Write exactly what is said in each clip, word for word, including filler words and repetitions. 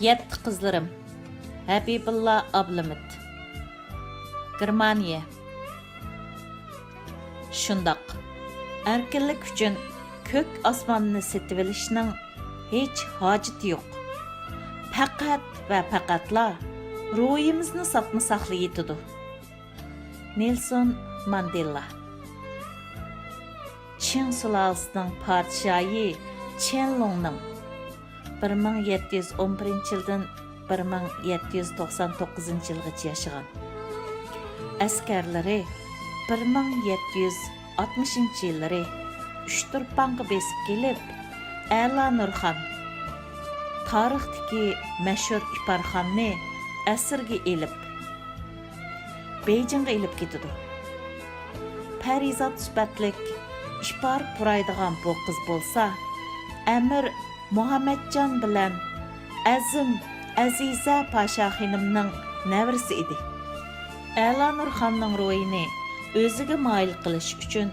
يەتتە قىزلىرىم. ھەبىبۇللا ئابلىمىت. گېرمانىيە. شۇنداق، ئەركىنلىك ئۈچۈن كۆك ئاسماننى سېتىۋېلىشنىڭ ھېچ ھاجىتى يوق. پەقەت ۋە پەقەتلا روھىمىزنى ساتمىساقلا يېتىدۇ. نېلسون ماندېلا. چىڭ سۇلالىسىنىڭ پادىشاھى چيەنلۇڭنىڭ بىر مىڭ يەتتە يۈز ئون بىرىنچى يىلدىن بىر مىڭ يەتتە يۈز توقسان توققۇزىنچى يىلغىچە ياشىغان. ئەسكەرلىرى بىر مىڭ يەتتە يۈز ئاتمىشىنچى يىللىرى ئۇچتۇرپانغا بېسىپ كېلىپ، ئەلا نۇرخان، تارىختىكى مەشھۇر ئىپارخاننى ئەسىرگە ئېلىپ، بېيجىڭغا ئېلىپ كېتىدۇ. پەرىزات سۈپەتلىك ئىپار پۇرايدىغان بۇ قىز بولسا، ئەمىر مۇھەممەتجان بىلەن ئەزىم ئەزىزە پاشا خېنىمنىڭ نەۋرىسى ئىدى. ئەلا نۇرخاننىڭ روھىنى ئۆزىگە مايىل قىلىش ئۈچۈن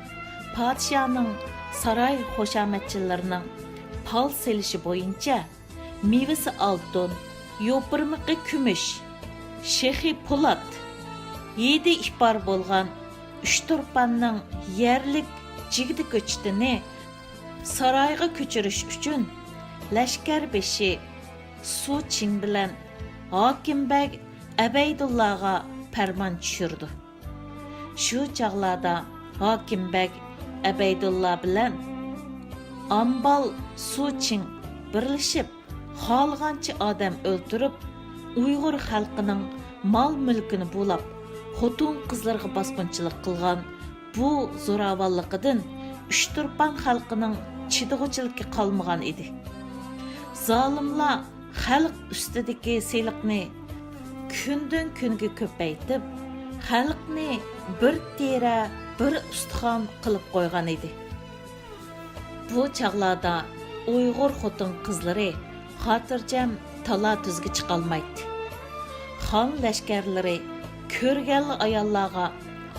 پادىشاھنىڭ ساراي خۇشامەتچىلىرىنىڭ پال سېلىشى بويىچە مېۋىسى ئالتۇن، يوپۇرمىقى كۈمۈش، شېخى پولات، ھىدى ئىپار بولغان ئۇچتۇرپاننىڭ يەرلىك جىگدە كۆچىتىنى سارايغا كۆچۈرۈش ئۈچۈن لەشكەر بېشى سۇ چىڭ بىلەن ھاكىم بەگ ئەبەيدۇللاغا پەرمان چۈشۈرىدۇ. شۇ چاغلاردا ھاكىم بەگ ئەبەيدۇللا بىلەن ئامبال سۇ چىڭ بىرلىشىپ، خالىغانچە ئادەم ئۆلتۈرۈپ، ئۇيغۇر خەلقىنىڭ مال-مۈلكىنى بۇلاپ، خوتۇن-قىزلىرىغا باسقۇنچىلىق قىلغان بۇ زوراۋانلىقىدىن ئۇچتۇرپان خەلقىنىڭ چىدىغۇچىلىكى قالمىغان ئىدى. زالىملار خەلق ئۈستىدىكى سېلىقنى كۈندىن-كۈنگە كۆپەيتىپ، خەلقنى بىر تېرە، بىر ئۇستىخان قىلىپ قويغان ئىدى. بۇ چاغلاردا ئۇيغۇر خوتۇن-قىزلىرى خاتىرجەم تالا-تۈزگە چىقالمايتتى. خان لەشكەرلىرى كۆرگەنلا ئاياللارغا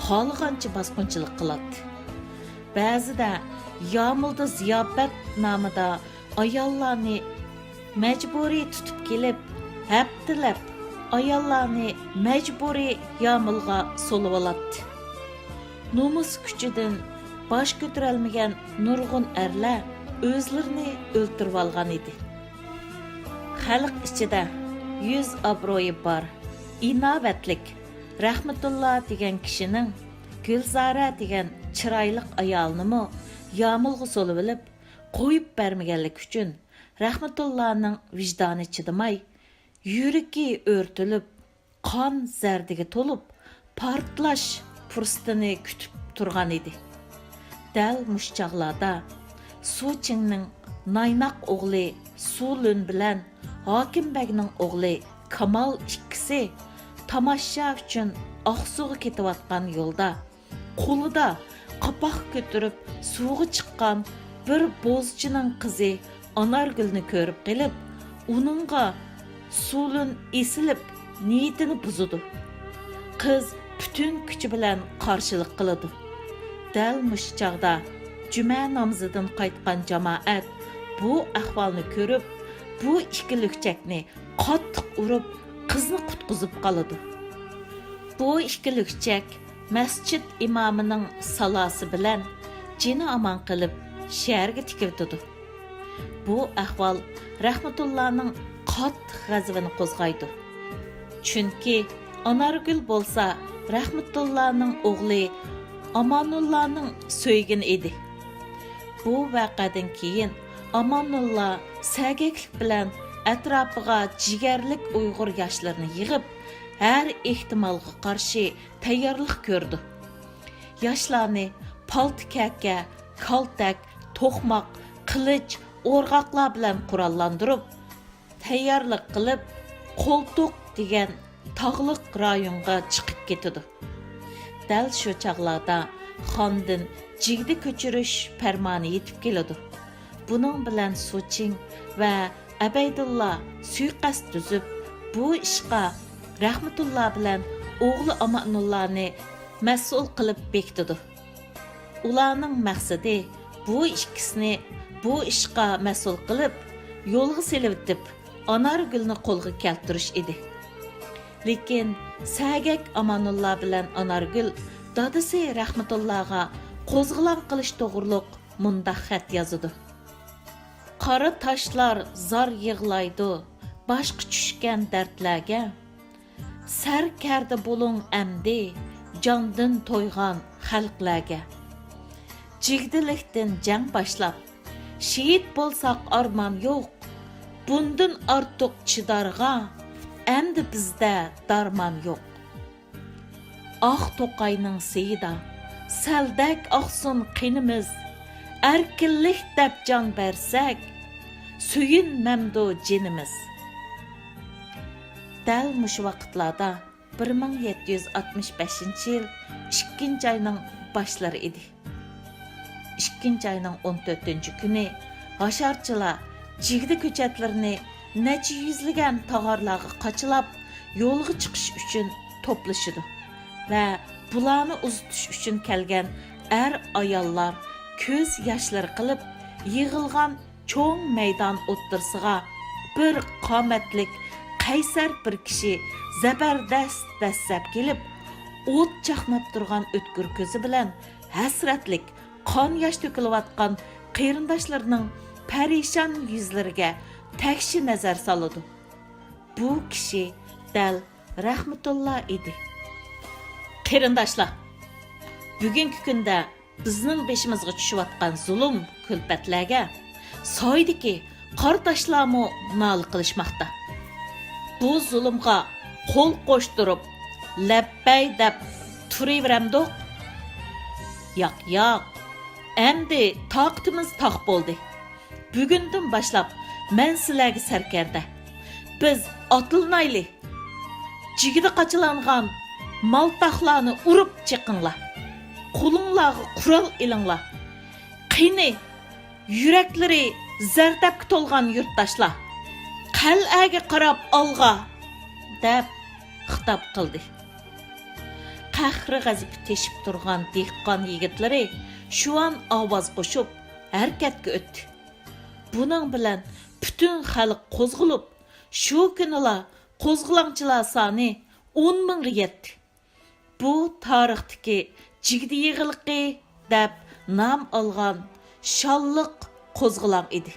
خالىغانچە باسقۇنچىلىق قىلاتتى. بەزىدە يامۇلدا زىياپەت نامىدا ئاياللارنى مەجبۇرىي تۇتۇپ كېلىپ، ھەپتىلەپ ئاياللارنى مەجبۇرىي يامۇلغا سولىۋالاتتى. نومۇس كۈچىدىن باش كۆتۈرەلمىگەن نۇرغۇن ئەرلەر ئۆزلىرىنى ئۆلتۈرۈۋالغان ئىدى. خەلق ئىچىدە يۈز ئابرۇيى بار، ئىناۋەتلىك رەھمەتۇللا دېگەن كىشىنىڭ گۈلزارە دېگەن چىرايلىق ئايالىنىمۇ يامۇلغا سولىۋېلىپ، قويۇپ بەرمىگەنلىكى ئۈچۈن رەھمەتۇللانىڭ ۋىجدانى چىدىماي، يۈرىكى ئۆرتىلىپ، قان زەردىگە تولۇپ، پارتلاش پۇرسىتىنى كۈتۈپ تۇرغان ئىدى. دەل مۇشۇ چاغلاردا سۇ چىڭنىڭ نايناق ئوغلى سۇ لۈن بىلەن ھاكىم بەگنىڭ ئوغلى كامال ئىككىسى تاماشا ئۈچۈن ئاقسۇغا كېتىۋاتقان يولدا، قولىدا قاپاق كۆتۈرۈپ سۇغا چىققان بىر بوزچىنىڭ قىزى ئانارگۈلنى كۆرۈپ قېلىپ، ئۇنىڭغا سۇ لۈن ئېسىلىپ، نىيىتىنى بۇزىدۇ. قىز پۈتۈن كۈچى بىلەن قارشىلىق قىلىدۇ. دەل مۇشۇ چاغدا جۈمە نامىزىدىن قايتقان جامائەت بۇ ئەھۋالنى كۆرۈپ، بۇ ئىككى لۈكچەكنى قاتتىق ئۇرۇپ، قىزنى قۇتقۇزۇپ قالىدۇ. بۇ ئىككى لۈكچەك مەسچىت ئىمامىنىڭ سالاسى بىلەن جېنى ئامان قېلىپ، شەھەرگە تىكىۋېتىدۇ. بۇ ئەھۋال رەھمەتۇللانىڭ قاتتىق غەزىپىنى قوزغايدۇ. چۈنكى ئانارگۈل بولسا رەھمەتۇللانىڭ ئوغلى ئامانۇللانىڭ سۆيگىنى ئىدى. بۇ ۋەقەدىن كېيىن ئامانۇللا سەگەكلىك بىلەن ئەتراپىغا جىگەرلىك ئۇيغۇر ياشلىرىنى يىغىپ، ھەر ئېھتىمالغا قارشى تەييارلىق كۆرىدۇ. ياشلارنى پالتا-كەكە، كالتەك، توقماق، قىلىچ، ئورغاقلار بىلەن قوراللاندۇرۇپ، تەييارلىق قىلىپ، قولتۇق دېگەن تاغلىق رايونغا چىقىپ كېتىدۇ. دەل شۇ چاغلاردا خاندىن جىگدە كۆچۈرۈش پەرمانى يېتىپ كېلىدۇ. بۇنىڭ بىلەن سۇچىڭ ۋە ئەبەيدۇللا سۇيىقەست تۈزۈپ، بۇ ئىشقا رەھمەتۇللا بىلەن ئوغلى ئامانۇللانى مەسئۇل قىلىپ بېكىتىدۇ. ئۇلارنىڭ مەقسىتى بۇ ئىككىسىنى بۇ ئىشقا مەسئۇل قىلىپ، يولغا سېلىۋېتىپ، ئانارگۈلنى قولغا كەلتۈرۈش ئىدى. لېكىن سەگەك ئامانۇللا بىلەن ئانارگۈل دادىسى رەھمىتۇللاغا قوزغىلاڭ قىلىش توغرۇلۇق مۇنداق خەت يازىدۇ: «قارا تاشلار زار يىغلايدۇ باشقا چۈشكەن دەردلەرگە. سەركەردە بولۇڭ ئەمدى جاندىن تويغان خەلقلەرگە. جىگدىلىكتىن جەڭ باشلاپ، شېھىت بولساق ئارمان يوق. بۇندىن ئارتۇق چىدارغا ئەمدى بىزدە دارمان يوق. ئاق توقاينىڭ سېيىدا سەلدەك ئاقسۇن قېنىمىز. ئەركىنلىك دەپ جان بەرسەك، سۆيۈنمەمدۇ جېنىمىز؟» دەل مۇشۇ ۋاقىتلاردا، بىر مىڭ يەتتە يۈز ئاتمىش بەشىنچى يىل ئىككىنچى ئاينىڭ باشلىرى ئىدى. ئىككىنچى ئاينىڭ ئون تۆتىنچى كۈنى ھاشارچىلار جىگدە كۆچەتلىرىنى نەچچە يۈزلىگەن تاغارلارغا قاچىلاپ، يولغا چىقىش ئۈچۈن توپلىشىدۇ ۋە بۇلارنى ئۇزىتىش ئۈچۈن كەلگەن ئەر-ئاياللار كۆز ياشلىرى قىلىپ يىغىلغان چوڭ مەيدان ئوتتۇرىسىغا بىر قامەتلىك قەيسەر بىر كىشى زەبەردەس دەسسەپ كېلىپ، ئوت چاقناپ تۇرغان ئۆتكۈر كۆزى بىلەن ھەسرەتلىك قان ياش تۆكۈلۈۋاتقان قېرىنداشلىرىنىڭ پەرىشان يۈزلىرىگە تەكشى نەزەر سالىدۇ. بۇ كىشى دەل رەھمىتۇللا ئىدى. قېرىنداشلار، بۈگۈنكى كۈندە بىزنىڭ بېشىمىزغا چۈشۈۋاتقان زۇلۇم، كۈلپەتلەرگە سايدىكى قارا تاشلارمۇ نالە قىلىشماقتا. بۇ زۇلۇمغا قول قوشتۇرۇپ، لەببەي دەپ تۇرۇۋېرەمدۇق؟ ياق، ياق. ئەمدى تاقىتىمىز تاق بولدى. بۈگۈندىن باشلاپ مەن سىلەرگە سەركەردە. بىز ئاتلىنايلى. جىگدە قاچىلانغان مالتاقلارنى ئۇرۇپ چېقىڭلار. قولۇڭلارغا قورال ئېلىڭلار. قېنى، يۈرەكلىرى زەردەپكە تولغان يۇرتداشلار، قەلئەگە قاراپ ئالغا! دەپ خىتاب قىلدى. قەھرى-غەزىپى تېشىپ تۇرغان دېھقان يىگىتلىرى شۇئان ئاۋاز قوشۇپ، ھەرىكەتكە ئۆتتى. بۇنىڭ بىلەن پۈتۈن خەلق قوزغىلىپ، شۇ كۈنىلا قوزغىلاڭچىلار سانى ئون مىڭغا يەتتى. بۇ تارىختىكى جىگدە يىغىلىقى دەپ نام ئالغان شانلىق قوزغىلاڭ ئىدى.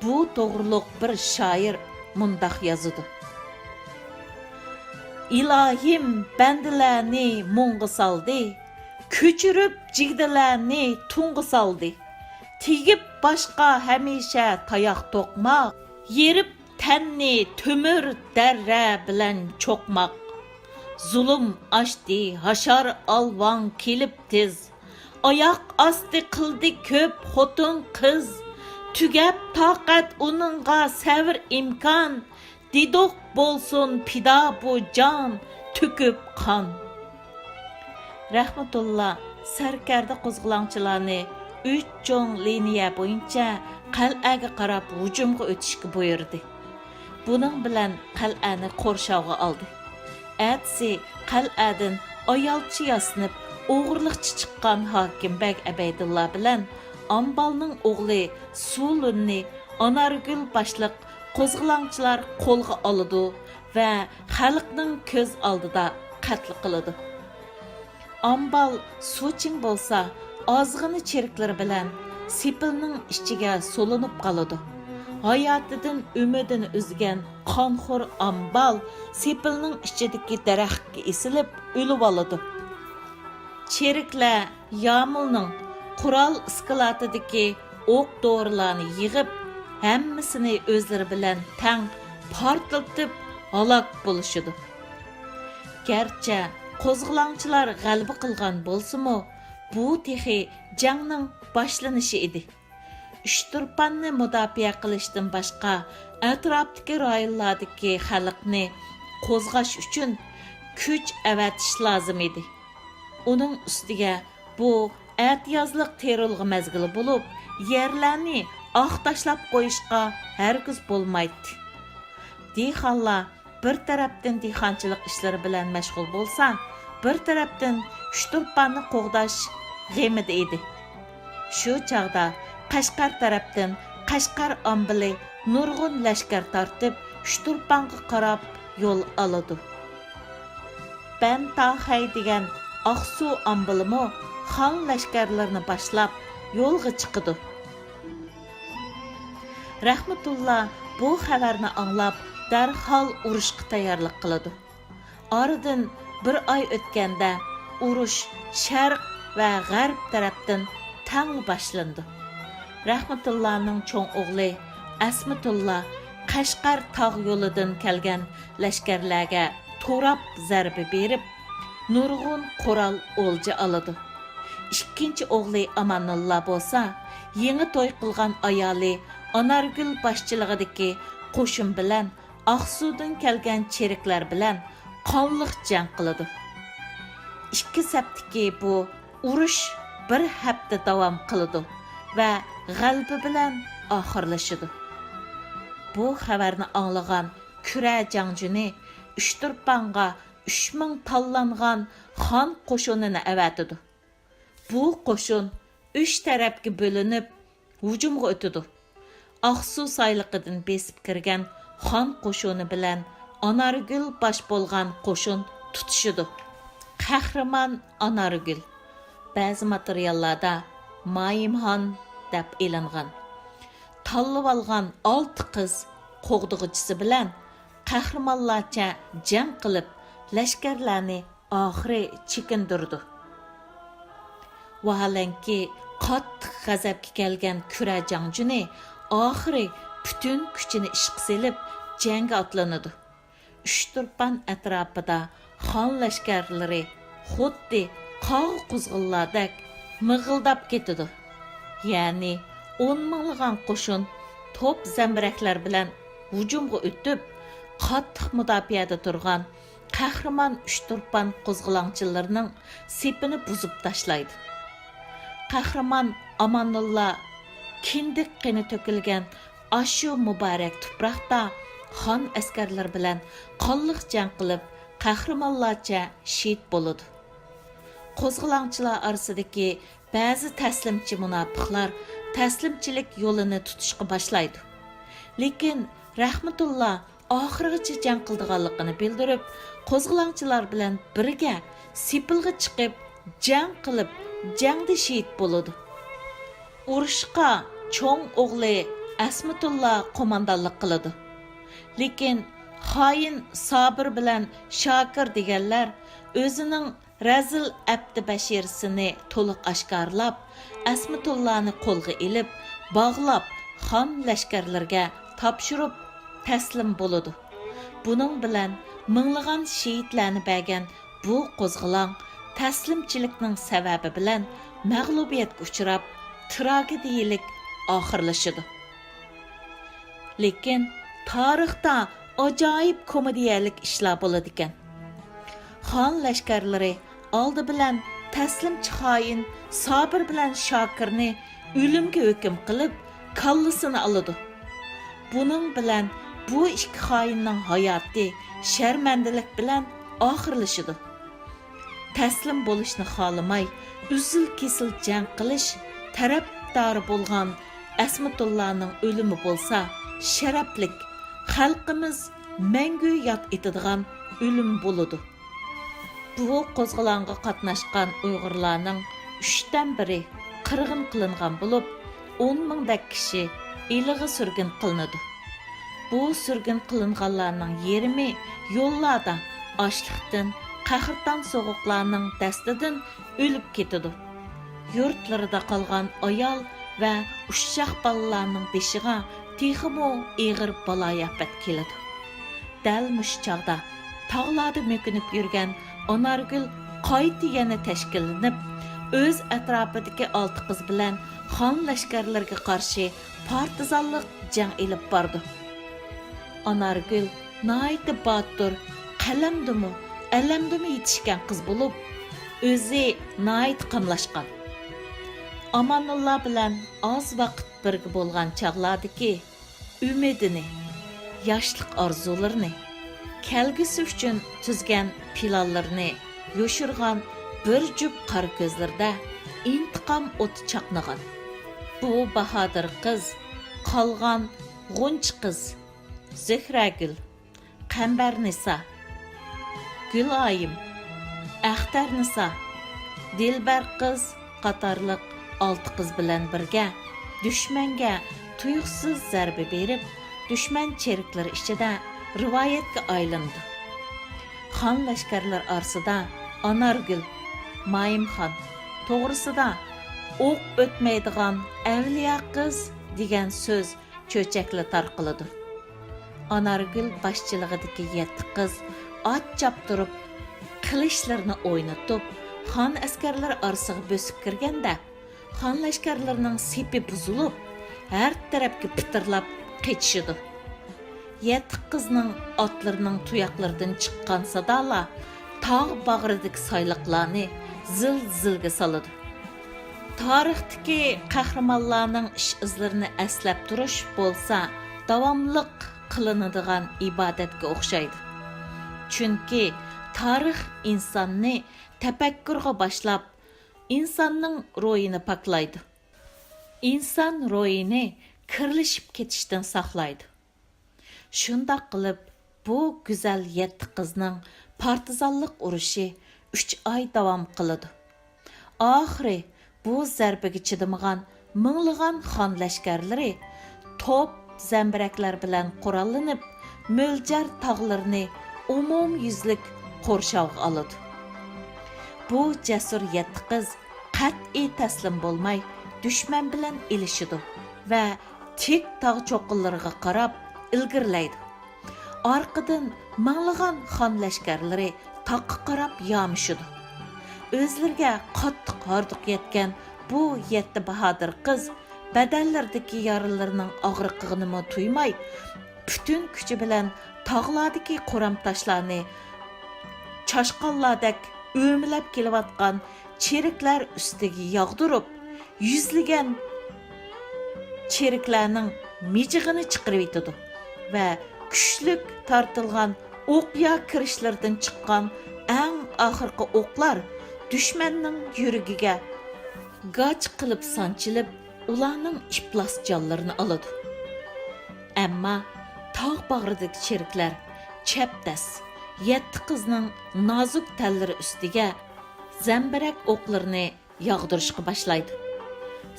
بۇ توغرۇلۇق بىر شائىر مۇنداق يازىدۇ: «ئىلاھىم بەندىلەرنى مۇڭغا سالدى، كۆچۈرۈپ جىگدىلەرنى تۇڭغا سالدى. تېگىپ باشقا ھەمىشە تاياق توقماق، يېرىپ تەننى تۆمۈر دەررە بىلەن چوقماق. زۇلۇم ئاشتى ھاشار ئالۋاڭ كېلىپ تېز، ئاياق ئاستى قىلدى كۆپ خوتۇن قىز. تۈگەپ تاقەت ئۇنىڭغا سەۋر ئىمكان، دېدۇق بولسۇن پىدا بۇ جان تۆكۈپ قان.» رەھمەتۇللا سەركەردە قوزغىلاڭچىلارنى ئۈچ چوڭ لىنىيە بويىچە قەلئەگە قاراپ ھۇجۇمغا ئۆتۈشكە بۇيرۇدى. بۇنىڭ بىلەن قەلئەنى قورشاۋغا ئالدى. ئەتىسى قەلئەدىن ئايالچە ياسىنىپ، ئوغرىلىقچە چىققان ھاكىم بەگ ئەبەيدۇللا بىلەن ئامبالنىڭ ئوغلى سۇلۇننى ئانارگۈل باشلىق قوزغىلاڭچىلار قولغا ئالىدۇ ۋە خەلقنىڭ كۆز ئالدىدا قەتل قىلىدۇ. ئامبال سۇچىڭ بولسا ئازغىنە چېرىكلىرى بىلەن سېپىلنىڭ ئىچىگە سولىنىپ قالىدۇ. ھاياتىدىن ئۈمىدىنى ئۈزگەن قانخور ئامبال سېپىلنىڭ ئىچىدىكى دەرەخكە ئېسىلىپ ئۆلۈۋالىدۇ. چېرىكلەر يامۇلنىڭ قورال ئىسكىلاتىدىكى ئوق-دورىلارنى يىغىپ، ھەممىسىنى ئۆزلىرى بىلەن تەڭ پارتلىتىپ ھالاك بولۇشىدۇ. گەرچە قوزغىلاڭچىلار غەلىبە قىلغان بولسىمۇ، بۇ تېخى جەڭنىڭ باشلىنىشى ئىدى. ئۇچتۇرپاننى مۇداپىئە قىلىشتىن باشقا، ئەتراپتىكى رايونلاردىكى خەلقنى قوزغاش ئۈچۈن كۈچ ئەۋەتىش لازىم ئىدى. ئۇنىڭ ئۈستىگە بۇ ئەتىيازلىق تېرىلغۇ مەزگىلى بولۇپ، يەرلەرنى ئاق تاشلاپ قويۇشقا ھەرگىز بولمايتتى. دېھقانلار بىر تەرەپتىن دېھقانچىلىق ئىشلىرى بىلەن مەشغۇل بولسا، بىر تەرەپتىن ئۇچتۇرپاننى قوغداش غېمىدە ئىدى. شۇ چاغدا قەشقەر تەرەپتىن قەشقەر ئامبىلى نۇرغۇن لەشكەر تارتىپ، ئۇچتۇرپانغا قاراپ يول ئالىدۇ. بەنتاخەي دېگەن ئاقسۇ ئامبىلىمۇ خان لەشكەرلىرىنى باشلاپ يولغا چىقىدۇ. رەھمىتۇللا بۇ خەۋەرنى ئاڭلاپ، دەرھال ئۇرۇشقا تەييارلىق قىلىدۇ. ئارىدىن بىر ئاي ئۆتكەندە، ئۇرۇش شەرق ۋە غەرب تەرەپتىن تەڭلا باشلىنىدۇ. رەھمىتۇللانىڭ چوڭ ئوغلى ئەسمىتۇللا قەشقەر تاغ يولىدىن كەلگەن لەشكەرلەرگە توراپ زەربە بېرىپ، نۇرغۇن قورال ئولجا ئالىدۇ. ئىككىنچى ئوغلى ئامانۇللا بولسا، يېڭى توي قىلغان ئايالى ئانارگۈل باشچىلىقىدىكى قوشۇن بىلەن ئاقسۇدىن كەلگەن چېرىكلەر بىلەن قانلىق جەڭ قىلىدۇ. ئىككى سەپتىكى بۇ ئۇرۇش بىر ھەپتە داۋام قىلىدۇ ۋە غەلىبە بىلەن ئاخىرلىشىدۇ. بۇ خەۋەرنى ئاڭلىغان كۈرە جاڭجۈنى ئۇچتۇرپانغا ئۈچ مىڭ تاللانغان خان قوشۇنىنى ئەۋەتىدۇ. بۇ قوشۇن ئۈچ تەرەپكە بۆلۈنۈپ، ھۇجۇمغا ئۆتىدۇ. ئاقسۇ سايلىقىدىن بېسىپ كىرگەن خان قوشۇنى بىلەن ئانارگۈل باش بولغان قوشۇن تۇتۇشىدۇ. قەھرىمان ئانارگۈل، بەزى ماتېرىياللاردا مايىمخان دەپ ئېلىنغان، تاللىۋالغان ئالتە قىز قوغدىغۇچىسى بىلەن قەھرىمانلارچە جەڭ قىلىپ، لەشكەرلەرنى ئاخىرى چېكىندۈرىدۇ. ۋاھالەنكى، قاتتىق غەزەپكە كەلگەن كۈرە جاڭجۈنى ئاخىرى پۈتۈن كۈچىنى ئىشقا سېلىپ، جەڭگە ئاتلىنىدۇ. ئۇچتۇرپان ئەتراپىدا خان لەشكەرلىرى خۇددى قاغا-قۇزغۇنلاردەك مىغىلداپ كېتىدۇ. يەنى ئون مىڭلىغان قوشۇن توپ زەمبىرەكلەر بىلەن ھۇجۇمغا ئۆتۈپ، قاتتىق مۇداپىئەدە تۇرغان قەھرىمان ئۇچتۇرپان قوزغىلاڭچىلىرىنىڭ سېپىنى بۇزۇپ تاشلايدۇ. قەھرىمان ئامانۇللا كىندىك قېنى تۆكۈلگەن ئاشۇ مۇبارەك تۇپراقتا خان ئەسكەرلىرى بىلەن قانلىق جەڭ قىلىپ، قەھرىمانلارچە شېھىت بولىدۇ. قوزغىلاڭچىلار ئارىسىدىكى بەزى تەسلىمچى مۇناپىقلار تەسلىمچىلىك يولىنى تۇتۇشقا باشلايدۇ. لېكىن رەھمىتۇللا ئاخىرغىچە جەڭ قىلىدىغانلىقىنى بىلدۈرۈپ، قوزغىلاڭچىلار بىلەن بىرگە سېپىلغا چىقىپ، جەڭ قىلىپ، جەڭدە شېھىت بولىدۇ. ئۇرۇشقا چوڭ ئوغلى ئەسمىتۇللا قوماندانلىق قىلىدۇ. لېكىن خائىن سابىر بىلەن شاكىر دېگەنلەر ئۆزىنىڭ رەزىل ئەپتى بەشىرىسىنى تولۇق ئاشكارىلاپ، ئەسمىتۇللانى قولغا ئېلىپ، باغلاپ، خان لەشكەرلىرىگە تاپشۇرۇپ، تەسلىم بولىدۇ. بۇنىڭ بىلەن مىڭلىغان شېھىتلەرنى بەرگەن بۇ قوزغىلاڭ تەسلىمچىلىكنىڭ سەۋەبى بىلەن مەغلۇبىيەتكە ئۇچراپ، تىراگېدىيەلىك ئاخىرلىشىدۇ. لېكىن تارىختا ئاجايىپ كومېدىيەلىك ئىشلار بولىدىكەن. خان لەشكەرلىرى ئالدى بىلەن تەسلىمچى خائىن سابىر بىلەن شاكىرنى ئۆلۈمگە ھۆكۈم قىلىپ، كاللىسىنى ئالىدۇ. بۇنىڭ بىلەن بۇ ئىككى خائىننىڭ ھاياتى شەرمەندىلىك بىلەن ئاخىرلىشىدۇ. تەسلىم بولۇشنى خالىماي، ئۈزۈل-كېسىل جەڭ قىلىش تەرەپدارى بولغان ئەسمىتۇللانىڭ ئۆلۈمى بولسا شەرەپلىك، خەلقىمىز مەڭگۈ ياد ئېتىدىغان ئۆلۈم بولىدۇ. بۇ قوزغىلاڭغا قاتناشقان ئۇيغۇرلارنىڭ ئۈچتىن بىرى قىرغىن قىلىنغان بولۇپ، ئون مىڭدەك كىشى ئىلىغا سۈرگۈن قىلىنىدۇ. بۇ سۈرگۈن قىلىنغانلارنىڭ يېرىمى يوللاردا ئاچلىقتىن، قەھرىتان سوغۇقلارنىڭ دەستىدىن ئۆلۈپ كېتىدۇ. يۇرتلىرىدا قالغان ئايال ۋە ئۇششاق بالىلارنىڭ بېشىغا تېخىمۇ ئېغىر بالايىئاپەت كېلىدۇ. دەل مۇشۇ چاغدا تاغلاردا مۆكۈنۈپ يۈرگەن ئانارگۈل قايتا يەنە تەشكىللىنىپ، ئۆز ئەتراپىدىكى ئالتە قىز بىلەن خان لەشكەرلىرىگە قارشى پارتىزانلىق جەڭ ئېلىپ بارىدۇ. ئانارگۈل ناھايىتى باتۇر، قەلەمدىمۇ، ئەلەمدىمۇ يېتىشكەن قىز بولۇپ، ئۆزى ناھايىتى قاملاشقان. ئامانۇللا بىلەن ئاز ۋاقىت بىرگە بولغان چاغلاردىكى ئۈمىدىنى، ياشلىق ئارزۇلىرىنى، كەلگۈسى ئۈچۈن تۈزگەن پىلانلىرىنى يوشۇرغان بىر جۈپ قارا كۆزلىرىدە ئىنتىقام ئوتى چاقنىغان. بۇ باھادىر قىز قالغان غۇنچە قىز، زۆھرەگۈل، قەمبەرنىسا، گۈلايىم، ئەختەرنىسا، دىلبەر قىز قاتارلىق ئالتە قىز بىلەن بىرگە دۈشمەنگە تۇيۇقسىز زەربە بېرىپ، دۈشمەن چېرىكلىرى ئىچىدە رىۋايەتكە ئايلىنىدۇ. خان لەشكەرلىرى ئارىسىدا ئانارگۈل، مايىمخان توغرىسىدا «ئوق ئۆتمەيدىغان ئەۋلىيا قىز» دېگەن سۆز چۆچەكلا تارقىلىدۇ. ئانارگۈل باشچىلىقىدىكى يەتتە قىز ئات چاپتۇرۇپ، قىلىچلىرىنى ئوينىتىپ، خان ئەسكەرلىرى ئارىسىغا بۆسۈپ كىرگەندە، خان لەشكەرلىرىنىڭ سېپى بۇزۇلۇپ، ھەر تەرەپكە پىتىرلاپ قېچىشىدۇ. يەتتە قىزنىڭ ئاتلىرىنىڭ تۇياقلىرىدىن چىققان سادالار تاغ باغرىدىكى سايلىقلارنى زىل-زىلگە سالىدۇ. تارىختىكى قەھرىمانلارنىڭ ئىش-ئىزلىرىنى ئەسلەپ تۇرۇش بولسا داۋاملىق قىلىنىدىغان ئىبادەتكە ئوخشايدۇ. چۈنكى تارىخ ئىنساننى تەپەككۇرغا باشلاپ، ئىنساننىڭ روھىنى پاكلايدۇ. ئىنسان روھىنى كىرلىشىپ كېتىشتىن ساقلايدۇ. شۇنداق قىلىپ، بۇ گۈزەل يەتتە قىزنىڭ پارتىزانلىق ئۇرۇشى ئۈچ ئاي داۋام قىلىدۇ. ئاخىرى بۇ زەربىگە چىدىمىغان مىڭلىغان خان لەشكەرلىرى توپ، زەمبىرەكلەر بىلەن قوراللىنىپ، مۆلجەر تاغلىرىنى ئومۇميۈزلۈك قورشاۋغا ئالىدۇ. بۇ جەسۇر يەتتە قىز قەتئىي تەسلىم بولماي، دۈشمەن بىلەن ئېلىشىدۇ ۋە تىك تاغ چوققىلىرىغا قاراپ ئىلگىرىلەيدۇ. ئارقىدىن مىڭلىغان خان لەشكەرلىرى تاغقا قاراپ يامىشىدۇ. ئۆزلىرىگە قاتتىق ھاردۇق يەتكەن بۇ يەتتە باھادىر قىز بەدەنلىرىدىكى يارىلىرىنىڭ ئاغرىقىنىمۇ تۇيماي، پۈتۈن كۈچى بىلەن تاغلاردىكى قورام تاشلارنى چاشقانلاردەك ئۆمىلەپ كېلىۋاتقان چېرىكلەر ئۈستىگە ياغدۇرۇپ، يۈزلىگەن چېرىكلەرنىڭ مىجىقىنى چىقىرىۋېتىدۇ ۋە كۈچلۈك تارتىلغان ئوقيا كىرىشلىرىدىن چىققان ئەڭ ئاخىرقى ئوقلار دۈشمەننىڭ يۈرىكىگە گاچ قىلىپ سانچىلىپ، ئۇلارنىڭ ئىپلاس جانلىرىنى ئالىدۇ. ئەمما تاغ باغرىدىكى چېرىكلەر چەبدەس، يەتتە قىزنىڭ نازۇك تەنلىرى ئۈستىگە زەمبىرەك ئوقلىرىنى ياغدۇرۇشقا باشلايدۇ.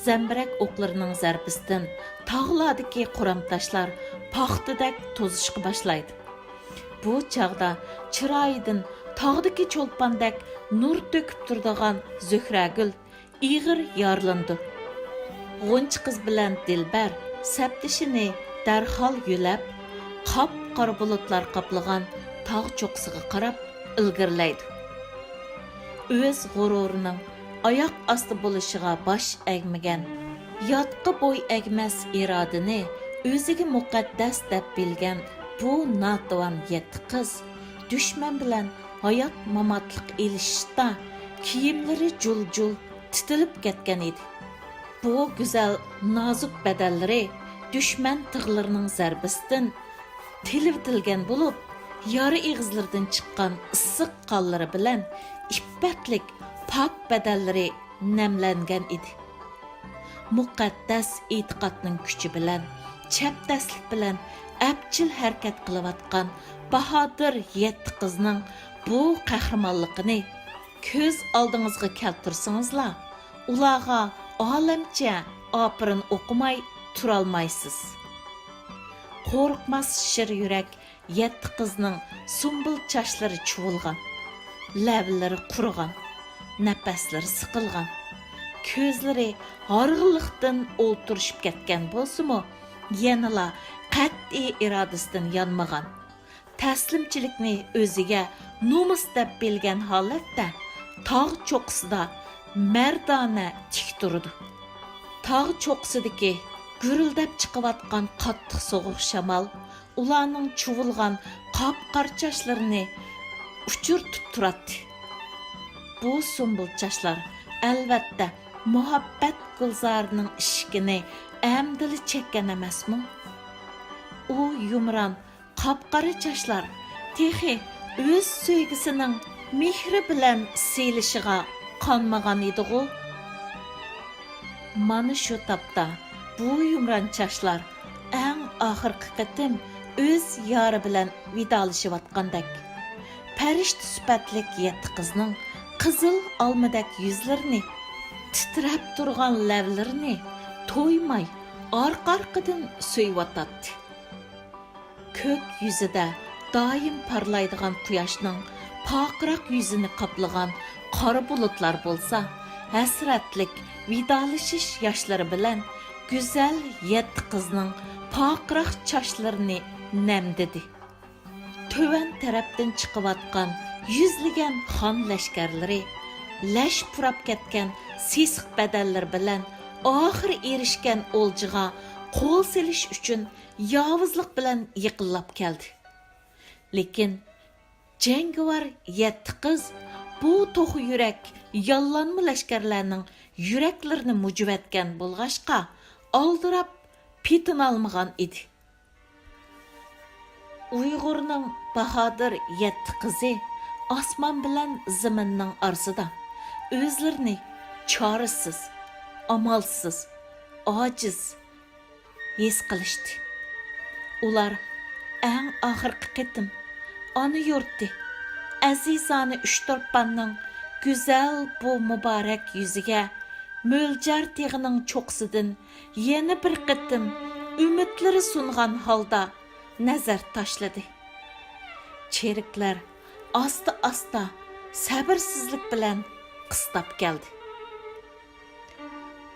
زەمبىرەك ئوقلىرىنىڭ زەربىسىدىن تاغلاردىكى قورام تاشلار پاختىدەك توزۇشقا باشلايدۇ. بۇ چاغدا چىرايىدىن تاغدىكى چولپاندەك نۇر تۆكۈپ تۇرىدىغان زۆھرەگۈل ئېغىر يارىلىنىدۇ. غۇنچە قىز بىلەن دىلبەر سەپدىشىنى دەرھال يۆلەپ، قاپقارا بۇلۇتلار قاپلىغان تاغ چوققىسىغا قاراپ ئىلگىرىلەيدۇ. ئۆز غۇرۇرىنىڭ ئاياق ئاستى بولۇشىغا باش ئەگمىگەن، ياتقا بوي ئەگمەس ئىرادىنى ئۆزىگە مۇقەددەس دەپ بىلگەن بۇ ناتىۋان يەتتە قىز دۈشمەن بىلەن ھايات-ماماتلىق ئېلىشىشتا كىيىملىرى جۇل-جۇل تىتىلىپ كەتكەن ئىدى. بۇ گۈزەل نازۇك بەدەنلىرى دۈشمەن تىغلىرىنىڭ زەربىسىدىن تېلىۋېتىلگەن بولۇپ، يارا ئېغىزلىرىدىن چىققان ئىسسىق قانلىرى بىلەن ئىپپەتلىك پاك بەدەنلىرى نەملەنگەن ئىدى. مۇقەددەس ئېتىقادنىڭ كۈچى بىلەن، چەبدەسلىك بىلەن ئەپچىل ھەرىكەت قىلىۋاتقان باھادىر يەتتە قىزنىڭ بۇ قەھرىمانلىقىنى كۆز ئالدىڭىزغا كەلتۈرسىڭىزلا، ئۇلارغا ئالەمچە ئاپىرىن ئوقۇماي تۇرالمايسىز. قورقماس شىر يۈرەك يەتتە قىزنىڭ سۇمبۇل چاچلىرى چۇۋۇلغان، لەۋلىرى قۇرۇغان، نەپەسلىرى سىقىلغان، كۆزلىرى ھارغىنلىقتىن ئولتۇرۇشۇپ كەتكەن بولسىمۇ، يەنىلا قەتئىي ئىرادىسىدىن يانمىغان، تەسلىمچىلىكنى ئۆزىگە نومۇس دەپ بىلگەن ھالەتتە تاغ چوققىسىدا مەردانە تىك تۇرىدۇ. تاغ چوققىسىدىكى گۈرۈلدەپ چىقىۋاتقان قاتتىق سوغۇق شامال ئۇلارنىڭ چۇۋۇلغان قاپقارا چاچلىرىنى ئۇچۇرتۇپ تۇراتتى. بۇ سۇمبۇل چاچلار، ئەلۋەتتە، مۇھەببەت گۈلزارىنىڭ ئىشىكىنى ئەمدىلا چەككەن ئەمەسمۇ؟ ئۇ يۇمران، قاپقارا چاچلار تېخى ئۆز سۆيگۈسىنىڭ مېھرى بىلەن سىيلىشىغا قانمىغان ئىدىغۇ؟ مانا شۇ تاپتا بۇ يۇمران چاچلار ئەڭ ئاخىرقى قېتىم ئۆز يارى بىلەن ۋىدالىشىۋاتقاندەك، پەرىشتە سۈپەتلىك يەتتە قىزنىڭ قىزىل ئالمىدەك يۈزلىرىنى، تىترەپ تۇرغان لەۋلىرىنى تويماي ئارقا-ئارقىدىن سۆيۈۋاتاتتى. كۆك يۈزىدە دائىم پارلايدىغان قۇياشنىڭ پارقىراق يۈزىنى قاپلىغان قارا بۇلۇتلار بولسا، ھەسرەتلىك ۋىدالىشىش ياشلىرى بىلەن گۈزەل يەتتە قىزنىڭ پارقىراق چاچلىرىنى نەمدىدى. تۆۋەن تەرەپتىن چىقىۋاتقان يۈزلىگەن خان لەشكەرلىرى لەش پۇراپ كەتكەن سېسىق بەدەنلىرى بىلەن ئاخىرى ئېرىشكەن ئولجىغا قول سېلىش ئۈچۈن ياۋۇزلۇق بىلەن يېقىنلاپ كەلدى. لېكىن جەڭگىۋار يەتتە قىز بۇ توخۇ يۈرەك ياللانما لەشكەرلەرنىڭ يۈرەكلىرىنى مۇجۇۋەتكەن بولغاچقا، ئالدىراپ پېتىنالمىغان ئىدى. ئۇيغۇرنىڭ باھادىر يەتتە قىزى ئاسمان بىلەن زېمىننىڭ ئارىسىدا ئۆزلىرىنى چارىسىز، ئامالسىز، ئاجىز ھېس قىلىشتى. ئۇلار ئەڭ ئاخىرقى قېتىم ئانا يۇرتى، ئەزىزانە ئۇچتۇرپاننىڭ گۈزەل بۇ مۇبارەك يۈزىگە مۆلجەر تېغىنىڭ چوققىسىدىن يەنە بىر قېتىم ئۈمىدلىرى سۇنغان ھالدا نەزەر تاشلىدى. چېرىكلەر ئاستا-ئاستا سەۋرسىزلىك بىلەن قىستاپ كەلدى.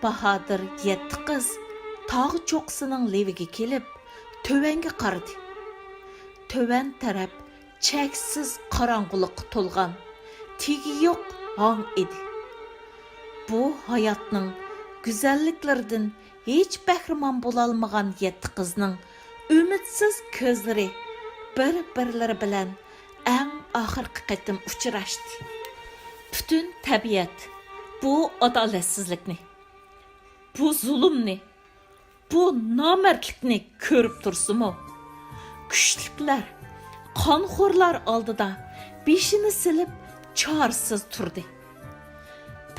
باھادىر يەتتە قىز تاغ چوققىسىنىڭ لېۋىگە كېلىپ، تۆۋەنگە قارىدى. تۆۋەن تەرەپ چەكسىز قاراڭغۇلۇققا تولغان، تېگى يوق ھاڭ ئىدى. بۇ ھاياتنىڭ گۈزەللىكلىرىدىن ھېچ بەھرىمەن بولالمىغان يەتتە قىزنىڭ ئۈمىدسىز كۆزلىرى بىر-بىرلىرى بىلەن ئەڭ ئاخىرقى قېتىم ئۇچراشتى. پۈتۈن تەبىئەت بۇ ئادالەتسىزلىكنى، بۇ زۇلۇمنى، بۇ نامەردلىكنى كۆرۈپ تۇرسىمۇ، كۈچلۈكلەر قانخورلار ئالدىدا بېشىنى سېلىپ چارىسىز تۇردى.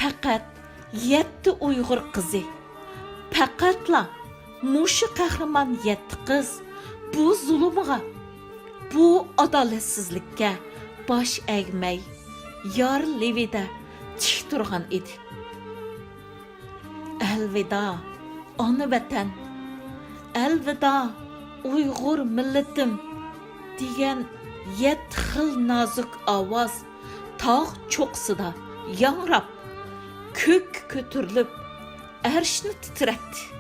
پەقەت يەتتە ئۇيغۇر قىزى، پەقەتلا مۇشۇ قەھرىمان يەتتە قىز بۇ زۇلۇمغا، بۇ ئادالەتسىزلىككە باش ئەگمەي، يار لېۋىدە تىك تۇرغان ئىدى. «ئەلۋىدا، ئانا ۋەتەن! ئەلۋىدا، ئۇيغۇر مىللىتىم!» دېگەن يەتتە خىل نازۇك ئاۋاز تاغ چوققىسىدا ياڭراپ، كۆككە كۆتۈرۈلۈپ، ئەرشنى تىترەتتى.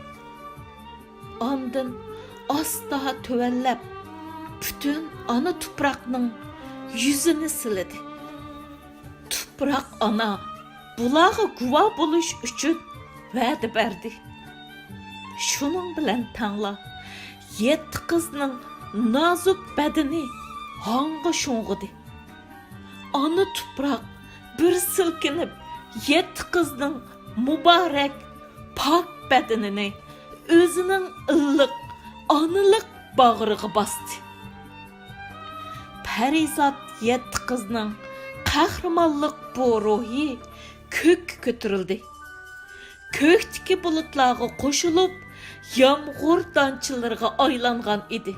ئاندىن ئاستا تۆۋەنلەپ، پۈتۈن ئانا تۇپراقنىڭ يۈزىنى سىلىدى. تۇپراق ئانا بۇلارغا گۇۋاھ بولۇش ئۈچۈن ۋەدە بەردى. شۇنىڭ بىلەن تەڭلا يەتتە قىزنىڭ نازۇك بەدىنى ھاڭغا شۇڭغۇدى. ئانا تۇپراق بىر سىلكىنىپ، يەتتە قىزنىڭ مۇبارەك پاك بەدىنىنى ئۆزىنىڭ ئىللىق ئانىلىق باغرىغا باستى. پەرىزات يەتتە قىزنىڭ قەھرىمانلىق بۇ روھى كۆككە كۆتۈرۈلدى. كۆكتىكى بۇلۇتلارغا قوشۇلۇپ، يامغۇر دانچىلىرىغا ئايلانغان ئىدى.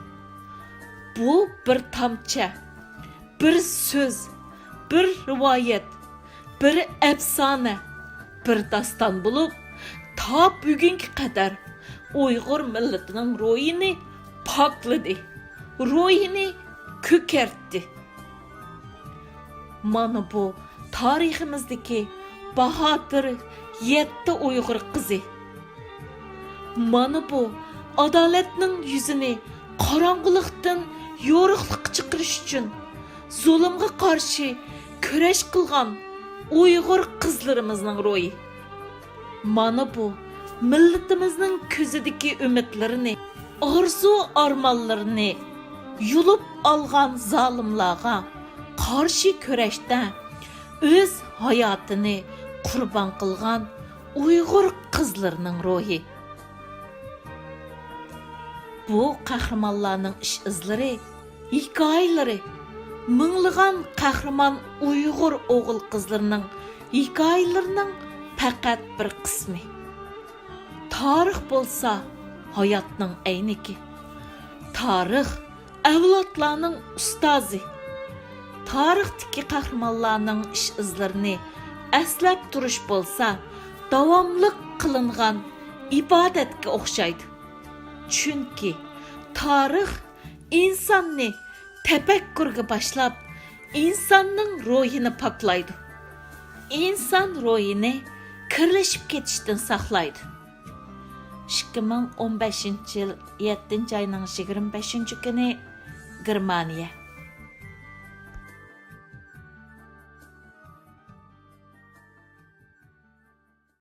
بۇ بىر تامچە، بىر سۆز، بىر رىۋايەت، بىر ئەپسانە، بىر داستان بولۇپ، تا بۈگۈنگە قەدەر ئۇيغۇر مىللىتىنىڭ روھىنى پاكلىدى، روھىنى كۆكەرتتى. مانا بۇ تارىخىمىزدىكى باھادىر يەتتە ئۇيغۇر قىزى. مانا بۇ ئادالەتنىڭ يۈزىنى قاراڭغۇلۇقتىن يورۇقلۇققا چىقىرىش ئۈچۈن زۇلۇمغا قارشى كۈرەش قىلغان ئۇيغۇر قىزلىرىمىزنىڭ روھى. مانا بۇ مىللىتىمىزنىڭ كۆزىدىكى ئۈمىدلىرىنى، ئارزۇ-ئارمانلىرىنى يۇلۇپ ئالغان زالىملارغا قارشى كۈرەشتە ئۆز ھاياتىنى قۇربان قىلغان ئۇيغۇر قىزلىرىنىڭ روھى. بۇ قەھرىمانلارنىڭ ئىش-ئىزلىرى، ھېكايىلىرى، مىڭلىغان قەھرىمان ئۇيغۇر ئوغۇل-قىزلىرىنىڭ ھېكايىلىرىنىڭ پەقەت بىر قىسمى. تارىخ بولسا ھاياتنىڭ ئەينىكى. تارىخ ئەۋلادلارنىڭ ئۇستازى. تارىختىكى قەھرىمانلارنىڭ ئىش-ئىزلىرىنى ئەسلەپ تۇرۇش بولسا، داۋاملىق قىلىنغان ئىبادەتكە ئوخشايدۇ. چۈنكى تارىخ ئىنساننى تەپەككۇرگە باشلاپ، ئىنساننىڭ روھىنى پاكلايدۇ. ئىنسان روھىنى كىرلىشىپ كېتىشتىن ساقلايدۇ. ئىككى مىڭ ئون بەشىنچى يىل يەتتىنچى ئاينىڭ يىگىرمە بەشىنچى كۈنى، گېرمانىيە.